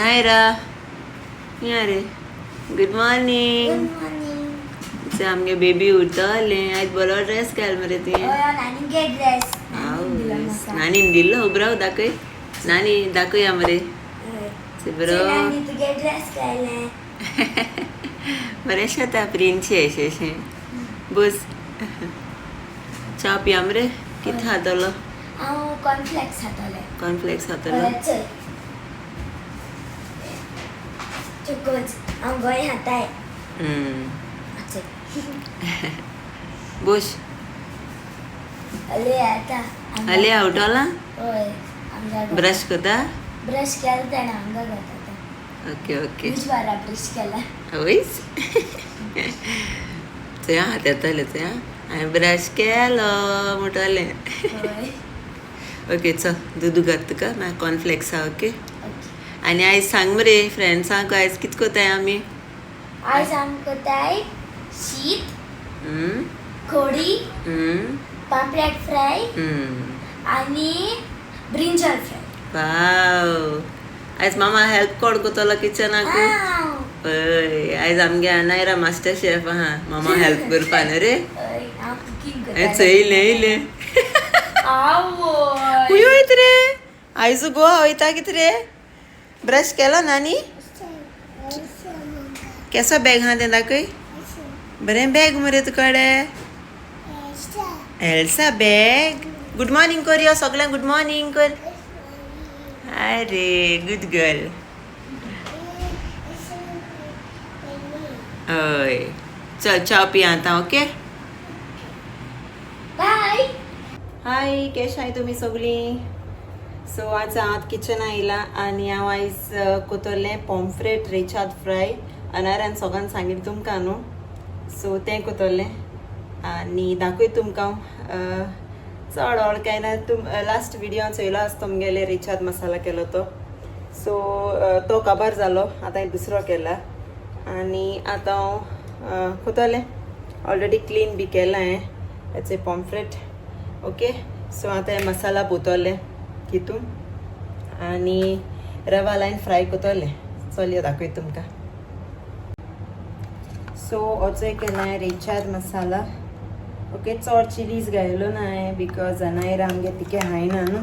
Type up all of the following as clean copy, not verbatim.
अनायरा या रे, good morning. आमगे बेबी उठतलें आयज, बरो ड्रेस घाल मरे तुवें. नानीन दिल्लो उबराव दाखय, नानी दाखया मरे. बरो बरें आतां प्रिंटशें अशें. बस च्या पिया मरे. कितें खातलो? हांव कॉर्नफ्लेक्स खातलें. कॉर्नफ्लेक्स खातलो? चुकोच हांव गोंय खाताय. बस. अले आता. अले उठला? हय. ब्रश करता? ब्रश केला तेणें, हांगा करता. Okay okay. बारा ब्रश केला. हयच चोया हात येतले, चोया हांवें ब्रश केलो म्हणटलें. ओके चल, दूद घात तुका, मागीर कॉर्नफ्लेक्स आहा. ओके, आनी आयज सांग मरे फ्रेंड्सांक, आयज कितें करताय आमी? आयज आमी करताय शीत, कोडी, पापलेट फ्राय आनी ब्रिंजल फ्राय. वाव, आयज मामा हेल्प कोण करतलो किचनाक? हय, आयज आमगे अनायरा मास्टर शेफ आहा, मामा हेल्प करपा न्हू रे. चोयलें येयलें खंय वयत रे आयज? गोवा वयता कितें रे? ब्रश केलो नानी? केसो बॅग आहा तें दाखय. बरें बॅग मरे तुकडे, एल्सा बॅग. गुड मॉर्निंग कर यो सगळ्यांक, गुड मॉर्निंग कर. अरे गुड गर्ल. हय चल, च्या पिया आतां. ओके बाय. हाय, केश आहाय तुमी सगळीं? सो आज हांव किचना येयलां आनी हांव आयज कोतोलें पॉम्फ्रेट रेचाद फ्राय. अनारान सगळ्यान सांगिल्लें तुमकां न्हू, सो तें कोतोलें आनी दाखय तुमकां. चड व्हड कांय ना, तुम लास्ट विडियोन चोयलो आसता तुमगेले रेचाद मसाला केलो तो. सो तो काबार जालो, आतां हांवें दुसरो केला आनी आतां हांव कोतोलें. ऑलरेडी क्लीन बी केलां हांवें हेचे पॉम्फ्रेट. ओके, सो आतां हें मसाला पोतोलें तितून आनी रवा लायन फ्राय कोतोलें. चल यो दाखय तुमकां. सो ओचोय केला रेचाद मसाला. ओके, चड चिलीज घायलो ना हांवें because अनायरा आमगे तिके खायना न्हू,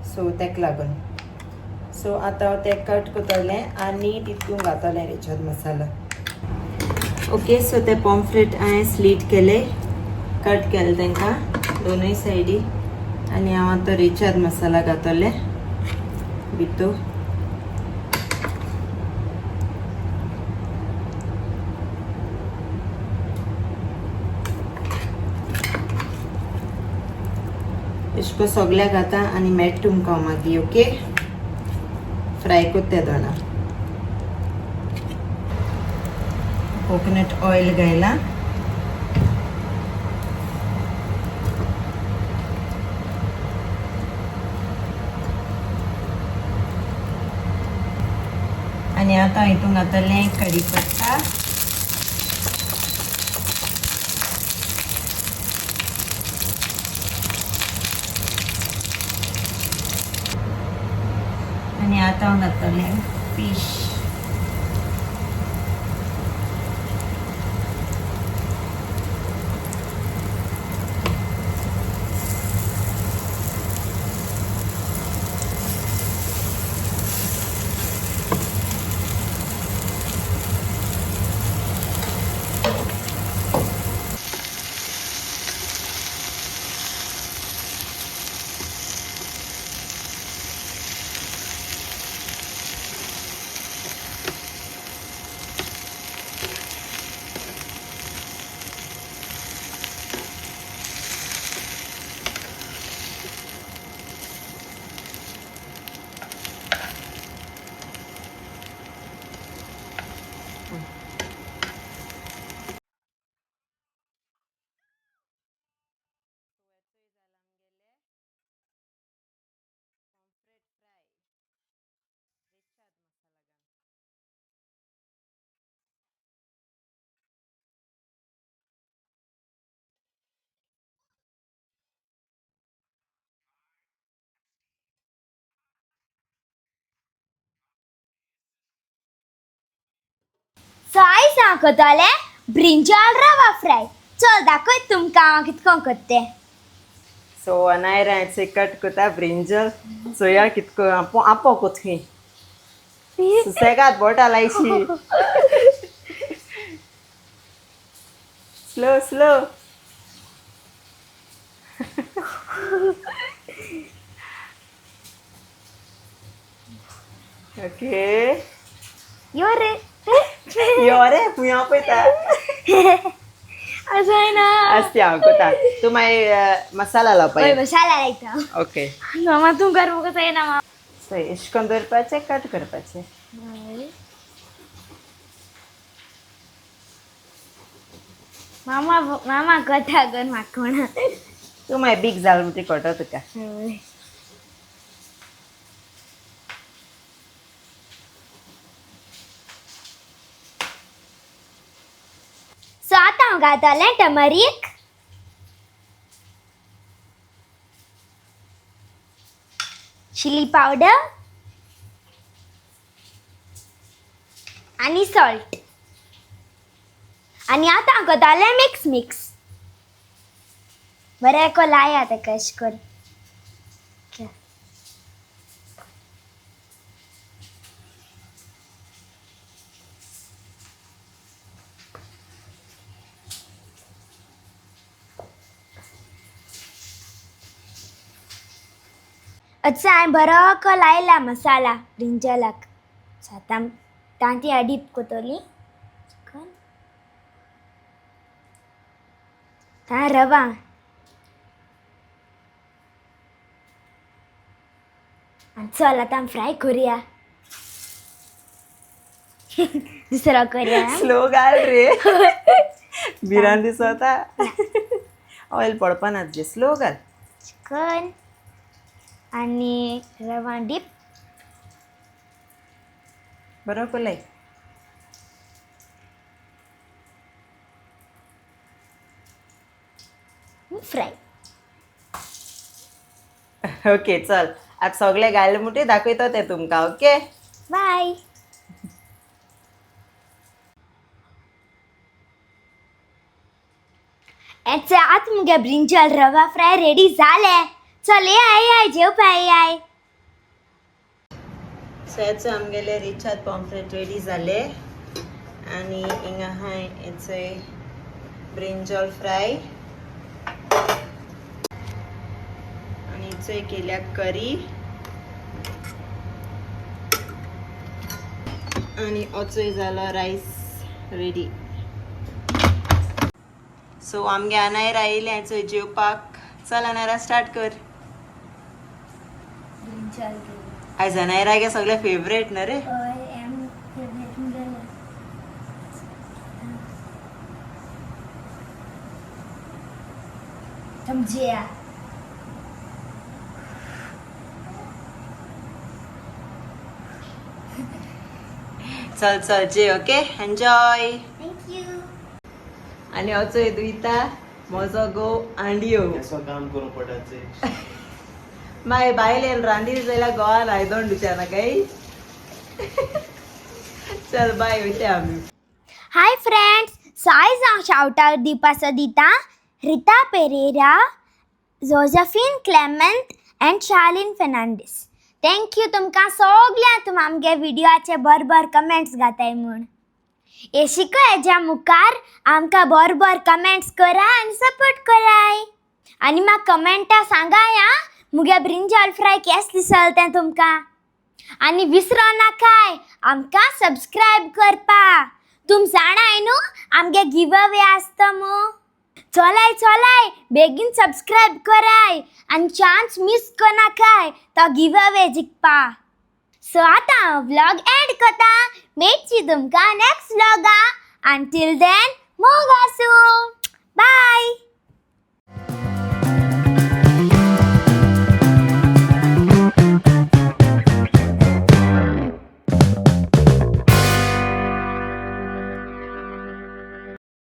सो तेका लागून. सो आतां हांव तें कट करतलें आनी तितून घातलें रेचाद मसाला. ओके, सो ते पॉम्फ्रेट हांवें स्लीट केले, कट केले तांकां दोनूय सायडी आनी हांव आतां रेचाद मसाला घातलें भितूर. अशें सगळ्याक घाता आनी मेळटा तुमकां मागीर. ओके, फ्राय करता दोना. कोकोनट ऑयल घायला. आनी आतां हितून घातलें कढीपत्ता. आनी आतां हांव घातलें फीश. सो आयज हांव करतलें ब्रिंजाल रवा फ्राय. चल दाखय तुमकां हांव कितको करतें. सो अनायरा कट करता ब्रिंजल. सोया कितको आपो आपो कोथी सुसेगाद बोटा लायशी. Slow slow. Okay. यो रे. यो रे, फुंय पळयता. असं ना. आसती हांव कोता. तूं मागीर मसाला हय, लावपा. मसाला लायता. ओके. मामा, तूं कर म्हाका जायना मा. सो एश कोन दवरपाचें, कट करपाचें. मामा, मामा कथा कर म्हाका कोणा. तूं मागीर बीग जाल म्हणटी कळटा तुका. सो आतां हांव घातलें टमरीक, चिली पावडर आनी सॉल्ट आनी आतां हांव करतलें मिक्स मिक्स. बरें को लाया तेका अशें करून. अच्छा, हांवें बरो को लायला मसाला ब्रिंजलाक. सो आतां तांती डीप कोतली चिकन, आतां रवा. आनी चल आतां फ्राय करुया. दुसरो करुया. स्लो घाल रे, भिरांत दिसता. ऑयल पडपा ना तुजें, स्लो घाल. चिकन आनी रवा डीप. बरो कोलाय. फ्राय. ओके, चल आतां सगळें घाल म्हणटी दाखयता तें तुमकां. ओके. बाय. एचे आतां मुगे ब्रिंजल रवा फ्राय रेडी जाले. चल येयाय येयाय जेवपा येयाय. सो हेचो आमगेले रिचार्ड पॉम्फ्रेट रेडी जाले आनी हिंगा आहाय हेचो ब्रिंजॉल फ्राय आनी हिचोय केल्या करी आनी ओचोय जालो रायस रेडी. सो आमगे अनायरा येयलें हेचोय जेवपाक. चल अनायरा, स्टार्ट कर. ब्रिंजल. आयज अनायरा गे सगळे फेवरेट ना रे. हय, एम फेवरेट मुगेलें. समजया. चल चल जे, ओके, एन्जॉय. Thank you. आनी अचोय दुयता म्हजो गो आंडियो. केसो काम करूं पडाचे. मागीर बायलेन रांदीर जाल्यार गोवान आयदोण दिवच्या ना काय. चल बाय, वयता आमी. हाय फ्रेंड्स, सो आयज हांव शावट आवट दिवपाचो दिता Rita Pereira, Josephine Clement and Shalin Fernandes. Thank you तुमकां सगल्यांक, तुम आमगे विडियोचे बर बर कमेंट्स घाताय म्हूण. येशिको हेज्या मुखार आमकां बर बर कमेंट्स करा आनी सपोर्ट कराय आनी म्हाका कमेंटा सांगाय आं, मुगे ब्रिंजाल फ्राय केस दिसल तें तुमकां. आनी विसरो नाकाय आमकां सबस्क्रायब करपा. तुम जाणाय न्हू आमगे गिव अवे आसता मू. चलाय चलाय, बेगीन सबस्क्रायब कराय आनी चान्स मीस करनाकाय तो गिव अवे जिखपा. सो आतां हांव व्लॉग एंड करता. मेळची तुमकां नेक्स्ट व्लॉगा. अंटील then, मोग आसूं.